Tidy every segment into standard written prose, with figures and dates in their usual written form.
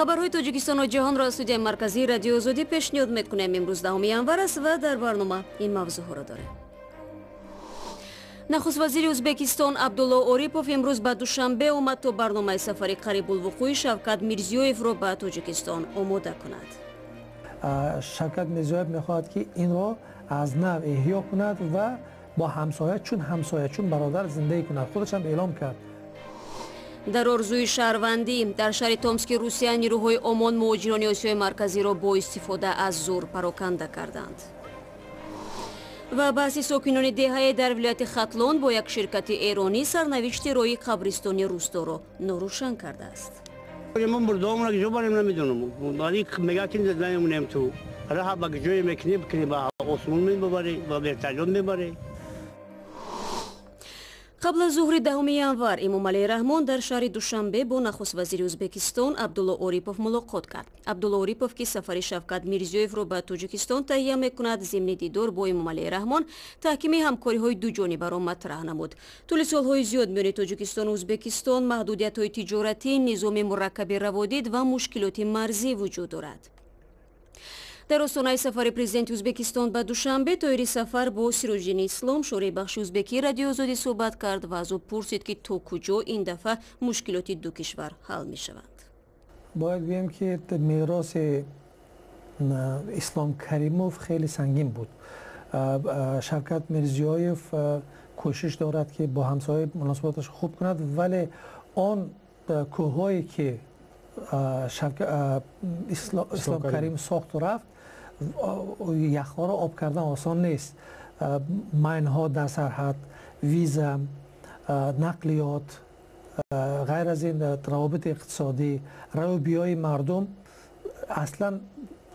Хабарҳои Тоҷикистону ҷаҳонро аз студияи марказии Радиои Озодӣ пешниҳод мекунем. Имрӯз 10 январ аст ва дар барнома ин мавзӯъҳоро дорем. Нахуст вазири Ӯзбекистон Абдулло Орипов имрӯз ба Душанбе омад, то барномаи сафари қарибулвуқӯи Шавкат Мирзиёевро ба Тоҷикистон омода кунад. Шавкат Мирзиёев мехоҳад, ки инро аз нав эҳё кунад ва бо ҳамсоя, чун ҳамсоя, чун бародар зиндагӣ кунад. Худаш ҳам эълом кард. Дар орзуи шаҳрвандӣ: дар шаҳри Томски Русия нирӯҳои ОМОН муҳоҷирони Осиёи Марказиро бо истифода аз зӯр пароканда карданд. Ва баъзи сокинони деҳае дар вилояти Хатлон бо як ширкати эронӣ сарнавишти роҳи қабристони русторо норӯшан кардааст. Мо мурдоамона куҷо барем, намедонам. Вале мега ки намемонем, ту ҳала ба ҷое мекунӣ, бикунӣ, ба осмон мебарӣ, ба вертолёт мебарӣ. Қабл аз зуҳри 10 январ Эмомалӣ Раҳмон дар шаҳри Душанбе бо нахуствазири Ӯзбекистон Абдулло Орипов мулоқот кард. Абдулло Орипов, ки сафари Шавкат Мирзиёевро ба Тоҷикистон таҳия мекунад, зимни дидор бо Эмомалӣ Раҳмон таҳкими ҳамкориҳои дуҷонибаро матраҳ намуд. Тӯли солҳои зиёд миёни Тоҷикистону Ӯзбекистон маҳдудиятҳои тиҷоратӣ, низоми мураккаби раводид ва мушкилоти марзӣ вуҷуд дорад. Дар остонаи сафари президенти Ӯзбекистон ба Душанбе Тоҳири Сафар бо Сироҷиддини Ислом, шореҳи бахши узбекии Радиои Озодӣ, суҳбат кард ва аз ӯ пурсид, ки то куҷо ин дафъа мушкилоти ду кишвар ҳал мешаванд. Бояд гӯем, ки мероси Ислом Каримов хеле сангин буд. Шавкат Мирзиёев кӯшиш дорад, ки бо ҳамсоя муносибаташ хуб кунад, вале он кӯҳҳое ки Ислом Карим сохту рафт, яхҳоро об кардан осон нест. Майнҳо дар сарҳад, виза, нақлиёт, ғайр аз ин равобити иқтисодӣ, раву биёи мардум аслан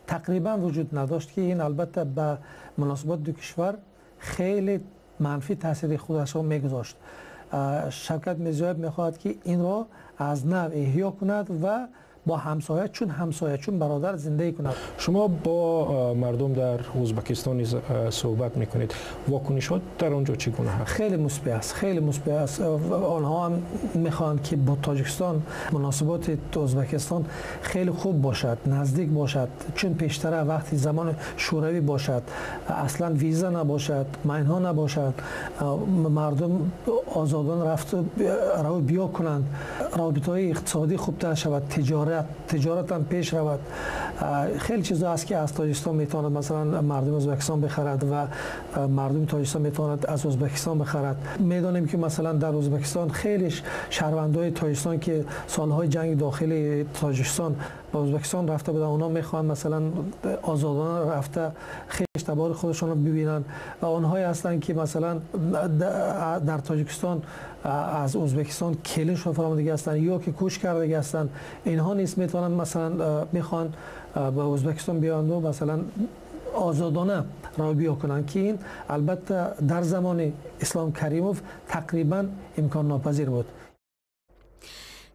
тақрибан вуҷуд надошт, ки ин албатта ба муносибати ду кишвар хеле манфӣ таъсири худашро мегузошт. Шавкат Мирзиёев мехоҳад, ки инро аз нав эҳё кунад ва бо ҳамсоя, чун ҳамсоя, чун бародар зиндагӣ кунад. Шумо бо мардум дар Ӯзбекистон низ суҳбат мекунед. Вокунишҳо дар он ҷо чӣ гуна ҳаст? Хеле мусбӣ аст, хеле мусбӣ аст. Онҳо ҳам мехоҳанд, ки бо Тоҷикистон муносиботи Ӯзбекистон хеле хуб бошад, наздик бошад, чун пештара вақти замони Шӯравӣ бошад, аслан виза набошад, майнҳо набошад, мардум озодона рафту раву биё кунанд, робитаҳои иқтисодӣ хубтар шавад, тиҷоратам пеш равад. Хеле чизо аст, ки аз Тоҷикистон метавонад масалан мардуми Ӯзбекистон бихарад ва мардуми Тоҷикистон метавонад аз Ӯзбекистон бихарад. Медонем, ки масалан дар Ӯзбекистон хеле шаҳрвандои Тоҷикистон, ки солҳои ҷанги дохили Тоҷикистон ба Ӯзбекистон рафта буданд, онҳо мехоҳанд масалан озодона рафта хештабори худашонро бибинанд ва онҳое ҳастанд, ки масалан дар Тоҷикистон аз Ӯзбекистон келин шуда фаромадагӣ ҳастанд ё ки кӯч кардагӣ ҳастанд. Инҳо низ метавонанд, масалан мехоҳанд ба Ӯзбекистон биёянду масалан озодона раву биё кунанд, ки ин албатта дар замони Ислом Каримов тақрибан имконнопазир буд.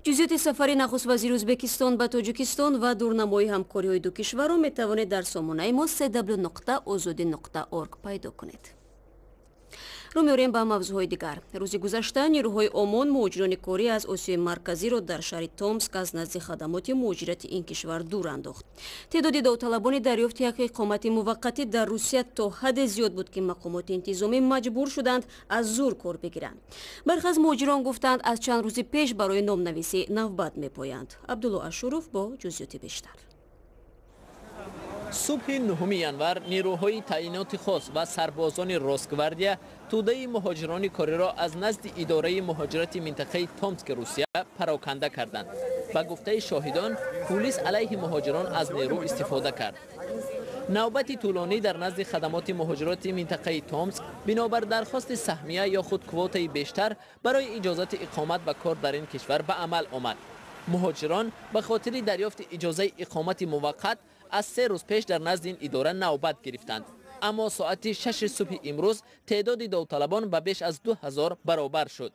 Ҷузъиёти сафари нахуствазири Ӯзбекистон ба Тоҷикистон ва дурнамои ҳамкориҳои ду кишварро метавонед дар сомонаи мо cw.ozodi.org пайдо кунед. Рӯ меорем ба мавзӯъҳои дигар. Рӯзи гузашта нирӯҳои ОМОН муҳоҷирони корӣ аз Осиёи Марказиро дар шаҳри Томск аз назди хадамоти муҳоҷирати ин кишвар дур андохт. Теъдоди довталабони дарёфти ҳаққи иқомати муваққатӣ дар Русия то ҳадде зиёд буд, ки мақомоти интизомӣ маҷбур шуданд аз зӯр кор бигиранд. Бархе аз муҳоҷирон гуфтанд, аз чанд рӯзи пеш барои номнависӣ навбат мепоянд. Абдулло Ашуров бо ҷузъиёти бештар. Субҳи 9 январ нирӯҳои таъиноти хос ва сарбозони Росгвардия тӯдаи муҳоҷирони кориро аз назди идораи муҳоҷирати минтақаи Томски Русия пароканда карданд. Ба гуфтаи шоҳидон, пулис алайҳи муҳоҷирон аз нерӯ истифода кард. Навбати тӯлонӣ дар назди хадамоти муҳоҷироти минтақаи Томск бинобар дархости саҳмия ё худ квотаи бештар барои иҷозати иқомат ва кор дар ин кишвар ба амал омад. Муҳоҷирон ба хотири дарёфти иҷозаи иқомати муваққат аз 3 рӯз пеш дар назди ин идора навбат гирифтанд, аммо соати 6 субҳи имрӯз теъдоди довталабон ба беш аз 2000 баробар шуд.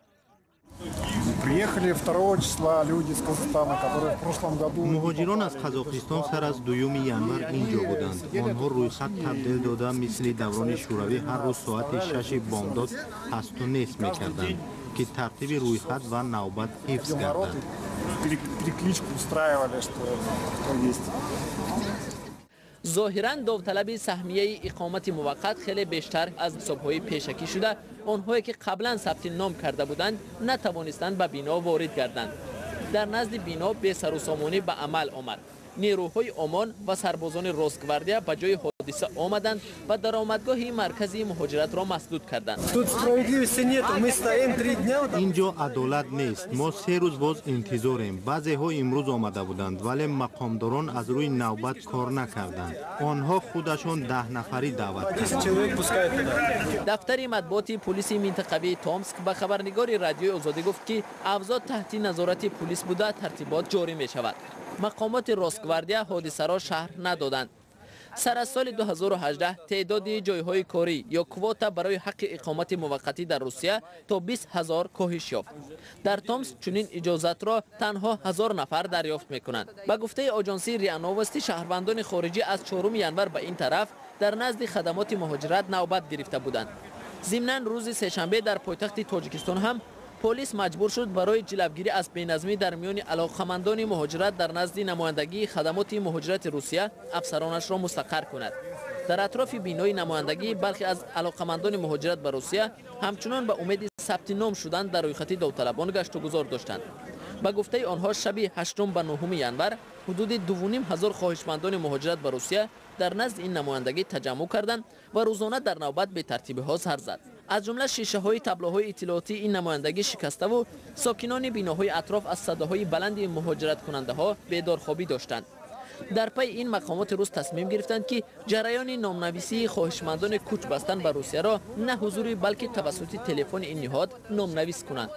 Приехали 2 числа люди из Казахстана, которые в прошлом году. Муҳоҷирон аз Қазоқистон сар аз 2 январ ин ҷо буданд. Онҳо рӯйхат табдил дода, мисли даврони Шӯравӣ ҳар рӯз соати 6 бомдод ҳасту нест мекарданд, ки тартиби рӯйхат ва навбат ҳифз гардад. перекличку устраивали, что кто есть. Зоҳиран довталаби саҳмияи иқомати муваққат хеле бештар аз ҳисобҳои пешакӣ шуда, онҳое ки қаблан сабти ном карда буданд, натавонистанд ба бино ворид гарданд. Дар назди бино бесарусомонӣ ба амал омад. Нерӯҳои ОМОН ва сарбозони Росгвардия ба ҷои ҳодиса омаданд ва даромадгоҳи маркази муҳоҷиратро масдуд карданд. Инҷо адолат нест. Мо 3 рӯз боз интизорем. Баъзеҳо имрӯз омада буданд, вале мақомдорон аз рӯи навбат кор накарданд. Онҳо худашон 10 нафарӣ даъват карданд. Дафтари матбуоти пулиси минтақавии Томск ба хабарнигори Радиои Озодӣ гуфт, ки авзоъ таҳти назорати пулис буда, тартибот ҷорӣ мешавад. Мақомоти Росгвардия ҳодисаро шарҳ надоданд. Сар аз соли 2018 теъдоди ҷойҳои корӣ ё квота барои ҳаққи иқомати муваққатӣ дар Русия то 20 ҳазор коҳиш ёфт. Дар Томск чунин иҷозатро танҳо 1000 нафар дарёфт мекунанд. Ба гуфтаи оҷонсии РИА Новости, шаҳрвандони хориҷӣ аз 4 январ ба ин тараф дар назди хадамоти муҳоҷират навбат гирифта буданд. Зимнан рӯзи сешанбе дар пойтахти Тоҷикистон ҳам полис маҷбур шуд барои ҷилавгирӣ аз беназмӣ дар миёни алоқамандони муҳоҷират дар назди намояндагии хадамоти муҳоҷирати Русия афсаронашро мустақар кунад. Дар атрофи бинои намояндагӣ бархе аз алоқамандони муҳоҷират ба Русия ҳамчунон ба умеди сабти ном шудан дар рӯйхати довталабон гаштугузор доштанд. Ба гуфтаи онҳо, шаби 8 ба 9 январ ҳудуди 2,5 ҳазор хоҳишмандони муҳоҷират ба Русия дар назди ин намояндагӣ таҷаммӯъ карданд ва рӯзона дар навбат бетартибиҳо сар зад. Аз ҷумла шишаҳои таблоҳои иттилоотии ин намояндагӣ шикаставу сокинони биноҳои атроф аз садоҳои баланди муҳоҷираткунандаҳо бедорхобӣ доштанд. Дар пайи ин мақомоти рус тасмим гирифтанд, ки ҷараёни номнависии хоҳишмандони кӯч бастан ба Русияро на ҳузурӣ, балки тавассути телефони ин ниҳод номнавис кунанд.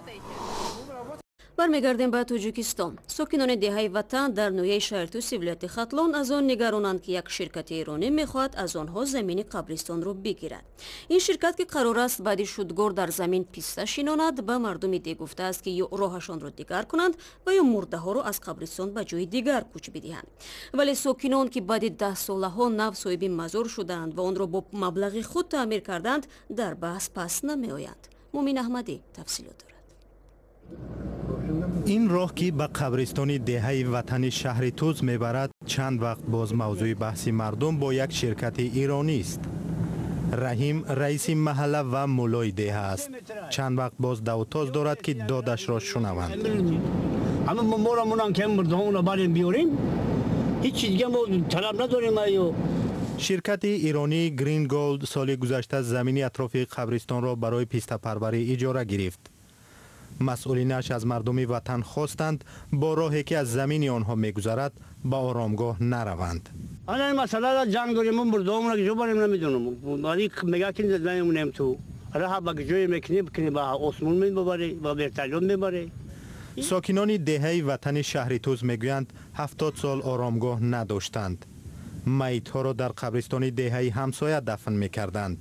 Бармегардем ба Тоҷикистон. Сокинони деҳаи Ватан дар ноҳияи Шаҳритӯси вилояти Хатлон аз он нигаронанд, ки як ширкати эронӣ мехоҳад аз онҳо замини қабристонро бигирад. Ин ширкат, ки қарор аст баъди шудгор дар замин писта шинонад, ба мардуми деҳ гуфтааст, ки ё роҳашонро дигар кунанд ва ё мурдаҳоро аз қабристон ба ҷои дигар кӯч бидиҳанд. Вале сокинон, ки баъди 10 солаҳо нав соҳиби мазор шудаанд ва онро бо маблағи худ таъмир карданд, дар баҳс пас намеоянд. Мумин Аҳмадӣ тафсилот дорад. Ин роҳ, ки ба қабристони деҳаи Ватани шаҳри Тӯз мебарад, чанд вақт боз мавзӯи баҳси мардум бо як ширкати иронист. Раҳим раиси маҳалла ва муллои деҳа аст. Чанд вақт боз давутоз дорад, ки додашро шунаванд. Ҳама моро монанд, ки мурдаҳоро барем, биёрем. Ҳеҷ чиз дига мо талаб надорем аю. Ширкати иронии Грин Голд соли гузашта замини атрофи қабристонро барои пистапарварӣ иҷора гирифт. Масъулинаш аз мардуми Ватан хостанд, бо роҳе ки аз замини онҳо мегузарад, ба оромгоҳ нараванд. Ана ин масъалара ҷанг дорем. Мо мурдаҳомона куҷо барем, намедонам. Вали мега, ки намемонем ту раҳа ба куҷое мекунем, бикунем, ба осмон мебарӣ, ба вертолёт мебарӣ. Сокинони деҳаи Ватани шаҳри Тӯз мегӯянд, 70 сол оромгоҳ надоштанд. Маитҳоро дар қабристони деҳаи ҳамсоя дафн мекарданд.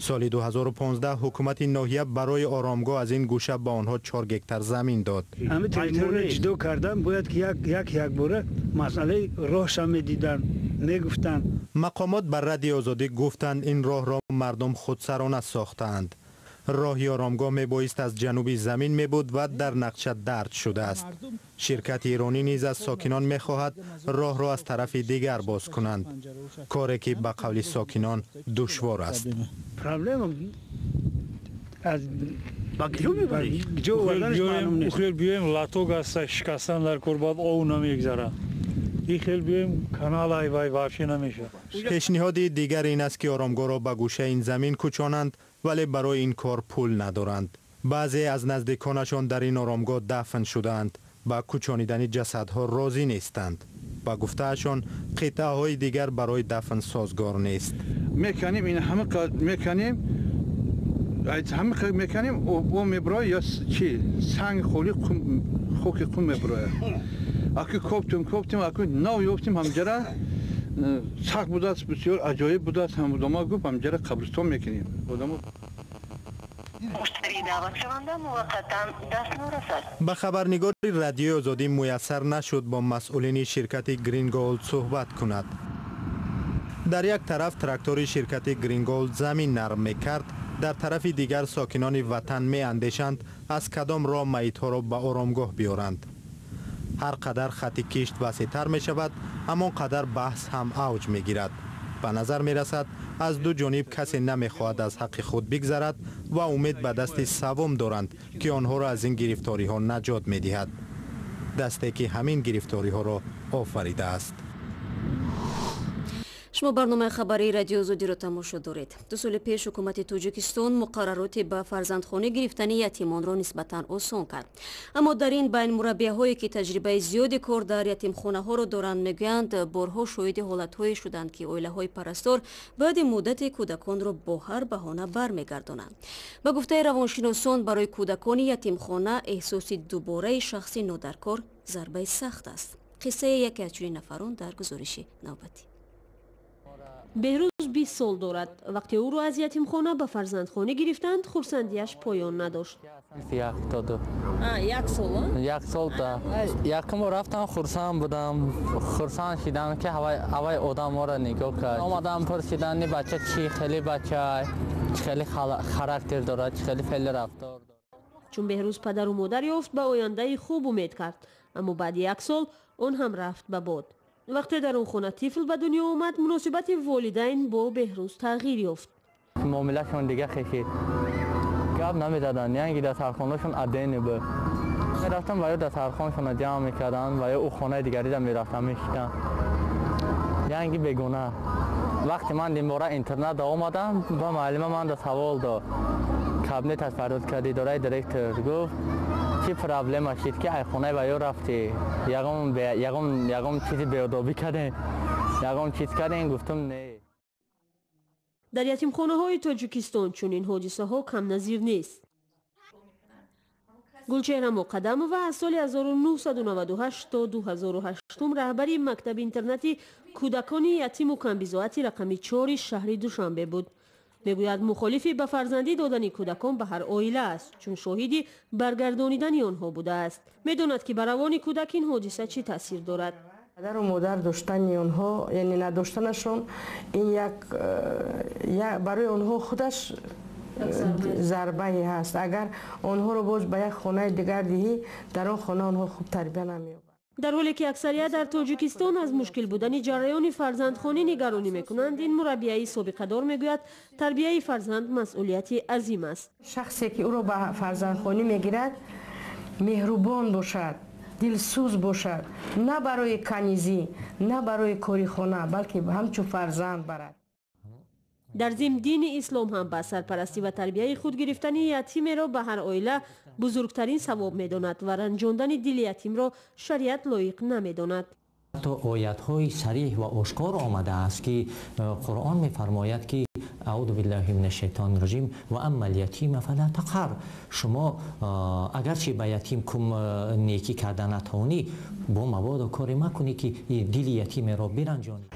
Соли 2015 ҳукумати ноҳия барои оромгоҳ аз ин гӯша ба онҳо 4 гектар замин дод. Ҳамин территория ҷудо кардан бояд, ки як якбора масъалаи роҳша медиданд, мегуфтанд. Мақомот ба Радиои Озодӣ гуфтанд, ин роҳро мардум худсарона сохтаанд. Роҳи оромгоҳ мебоист аз ҷануби замин мебуд ва дар нақша дарҷ шудааст. Ширкати иронӣ низ аз сокинон мехоҳад, роҳро аз тарафи дигар боз кунанд, коре ки ба қавли сокинон душвор аст. Проблема аз ҷо оварданаш маълум нест. Хел биёем, лоток аста, шикастан дар кор, баъд ов намегзарад. И хел биёем, канал ай вай вообще намешавад. Пешниҳоди дигар ин аст, ки оромгоҳро ба гӯшаи ин замин кӯчонанд, вале барои ин кор пул надоранд. Баъзе аз наздиконашон дар ин оромгоҳ дафн шудаанд, ба кӯчонидани ҷасадҳо розӣ нестанд. Ба гуфтаашон, қитъаҳои дигар барои дафн созгор нест. Меканем, ин ҳама меканем, ҳама меканем, о меброяд ё чи санг холи, хоки қум меброяд. Аки коптем, коптем, аки нав ёфтем, ҳамҷара сахт будааст, бисёр аҷоиб будааст. Ҳам одама гуфт, ҳамҷара қабристон мекунем одамо. Муштарии даъватшаванда муваққатан дастнорас аст. Ба хабарнигори Радиои Озодӣ муяссар нашуд бо масъулини ширкати Гринголд суҳбат кунад. Дар як тараф трактори ширкати Гринголд замин нарм мекард, дар тарафи дигар сокинони Ватан меандешанд, аз кадом роҳ маитҳоро ба оромгоҳ биёранд. Ҳар қадар хати кишт васеътар мешавад, ҳамон қадар баҳс ҳам авҷ мегирад. Ба назар мерасад, аз ду ҷониб касе намехоҳад аз ҳаққи худ бигзарад ва умед ба дасти саввум доранд, ки онҳоро аз ин гирифториҳо наҷот медиҳад. Дасте ки ҳамин гирифториҳоро офаридааст. Шумо барномаи хабарии Радио Озодиро тамошо доред. 2 соли пеш ҳукумати Тоҷикистон муқаррароти ба фарзандхонӣ гирифтани ятимонро нисбатан осон кард. Аммо дар ин байн мураббияҳое, ки таҷрибаи зиёди кор дар ятимхонаҳоро доранд, мегӯянд, борҳо шоҳиди ҳолатҳое шуданд, ки оилаҳои парастор баъди муддате кӯдаконро бо ҳар баҳона бармегардонанд. Ба гуфтаи равоншиносон, барои кӯдакони ятимхона эҳсоси дубораи шахси нодаркор зарбаи сахт аст. Қиссаи яке аз чунин нафарон дар гузориши навбатӣ. Беҳрӯз 20 сол дорад. Вақте ӯро аз ятимхона ба фарзандхонӣ гирифтанд, хурсандиаш поён надошт. Як сол? Як сол, да. Якум бор рафтам, хурсанд будам. Хурсанд шидам, ки ҳавай одаморо нигоҳ кард. Омадам, пурсидан, ни бача чӣ хеле бача, чӣ хеле характер дорад, чӣ хеле феъли рафтор дорад. Чун Беҳрӯз падару модар ёфт, ба ояндаи хуб умед кард. Аммо баъди як сол он ҳам рафт ба бод. Вақте дар он хона тифл ба дунё омад, муносибати волидайн бо Беҳрӯз тағйир ёфт. Муомилашон дига хешид, гап намезаданд, янги дастархонашон адени буд. Мерафтам ва ё дастархоншонро ҷамъ мекарданд, ва ё ӯ хонаи дигарида мерафтам, мешитам, янги бегуна. Вақте ман димбора интернат омадам, ба муаллима манда савол дод, кабинеташ фарёд кард идораи директор, гуфт, чӣ проблема шид, ки ай хонаи ва ё рафтӣ, ягон чизи беодобӣ кардем, ягон чиз кардем? Гуфтам, не. Дар ятимхонаҳои Тоҷикистон чунин ҳодисаҳо камназир нест. Гулчеҳра Муқаддамова аз соли 1998 то 2008 раҳбари мактаби интернати кӯдакони ятиму камбизоати рақами 4 шаҳри Душанбе буд. Мегӯяд, мухолифи ба фарзандӣ додани кӯдакон ба ҳар оила аст, чун шоҳиди баргардонидани онҳо будааст. Медонад, ки ба равони кӯдак ин ҳодиса чӣ таъсир дорад. Падару модар доштани онҳо, яъне надоштанашон, ин як барои онҳо худаш зарбае ҳаст. Агар онҳоро боз ба як хонаи дигар диҳӣ, дар он хона онҳо хуб тарбия намеёбанд. Дар ҳоле ки аксарият дар Тоҷикистон аз мушкил будани ҷараёни фарзандхонӣ нигаронӣ мекунанд, ин мураббияи собиқадор мегӯяд, тарбияи фарзанд масъулияти азим аст. Шахсе ки ӯро ба фарзандхонӣ мегирад, меҳрубон бошад, дилсӯз бошад, на барои канизӣ, на барои кори хона, балки ҳамчун фарзанд барад. Дар зимн, дини ислом ҳам ба сарпарастӣ ва тарбияи худ гирифтани ятимеро ба ҳар оила бузургтарин савоб медонад ва ранҷондани дили ятимро шариат лоиқ намедонад. Ҳатто оятҳои сариҳ ва ошкор омадааст, ки Қуръон мефармояд, ки аъузу биллаҳи мина шайтони раҷим, ва амма ятима фала тақҳар. Шумо агарчи ба ятим некӣ карда натавонӣ, бо мабодо коре макунӣ, ки дили ятимеро биранҷонӣ.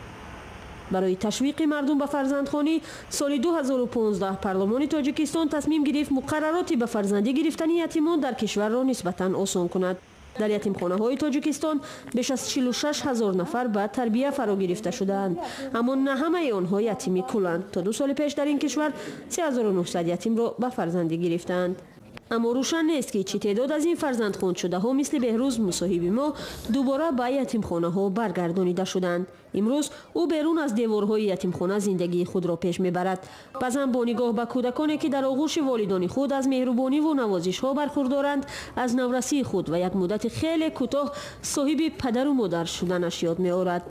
Барои ташвиқи мардум ба фарзандхонӣ соли 2015 парлумони Тоҷикистон тасмим гирифт муқаррароти ба фарзандӣ гирифтани ятимон дар кишварро нисбатан осон кунад. Дар ятимхонаҳои Тоҷикистон беш аз 46 ҳазор нафар ба тарбия фаро гирифта шудаанд, аммо на ҳамаи онҳо ятими куланд. То 2 соли пеш дар ин кишвар 3900 ятимро ба фарзандӣ гирифтаанд. Аммо рӯшан нест, ки чӣ теъдод аз ин фарзандхондшудаҳо мисли Беҳрӯз, мусоҳиби мо, дубора ба ятимхонаҳо баргардонида шуданд. Имрӯз ӯ берун аз деворҳои ятимхона зиндагии худро пеш мебарад. Баъзан бо нигоҳ ба кӯдаконе, ки дар оғӯши волидони худ аз меҳрубониву навозишҳо бархурдоранд, аз наврасии худ ва як муддати хеле кӯтоҳ соҳиби падару модар шуданаш ёд меорад.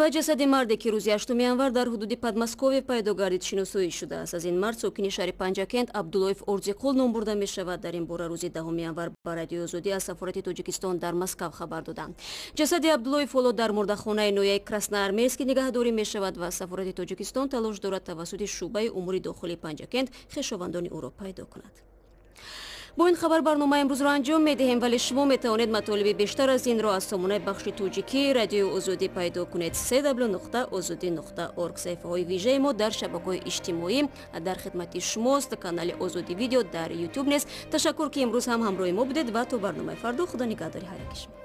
Ва ҷасади марде, ки рӯзи 8 январ дар ҳудуди Подмосковье пайдо гардид, шиносоӣ шудааст. Аз ин мард сокини шаҳри Панҷакент Абдуллоев Орзиқул ном бурда мешавад. Дар ин бора рӯзи 10 январ ба Радиои Озодӣ аз сафорати Тоҷикистон дар Москав хабар доданд. Ҷасади Абдуллоев ҳоло дар мурдахонаи ноҳияи Красноармейский нигаҳдорӣ мешавад ва сафорати Тоҷикистон талош дорад тавассути шӯъбаи умури дохилии Панҷакент хешовандони ӯро пайдо кунад. Бо ин хабар барномаи имрӯзро анҷом медиҳем, вале шумо метавонед матолиби бештар аз инро аз сомонаи бахши тоҷикии Радиои Озодӣ пайдо кунед: cw.ozodi.org. Саҳифаҳои вижаи мо дар шабакаҳои иҷтимоӣ дар хидмати шумост. Канали Озодӣ Видео дар Ютуб нест. Ташаккур, ки имрӯз ҳам ҳамроҳи мо будед, ва то барномаи фардо худо нигаҳдори ҳар яки шумо.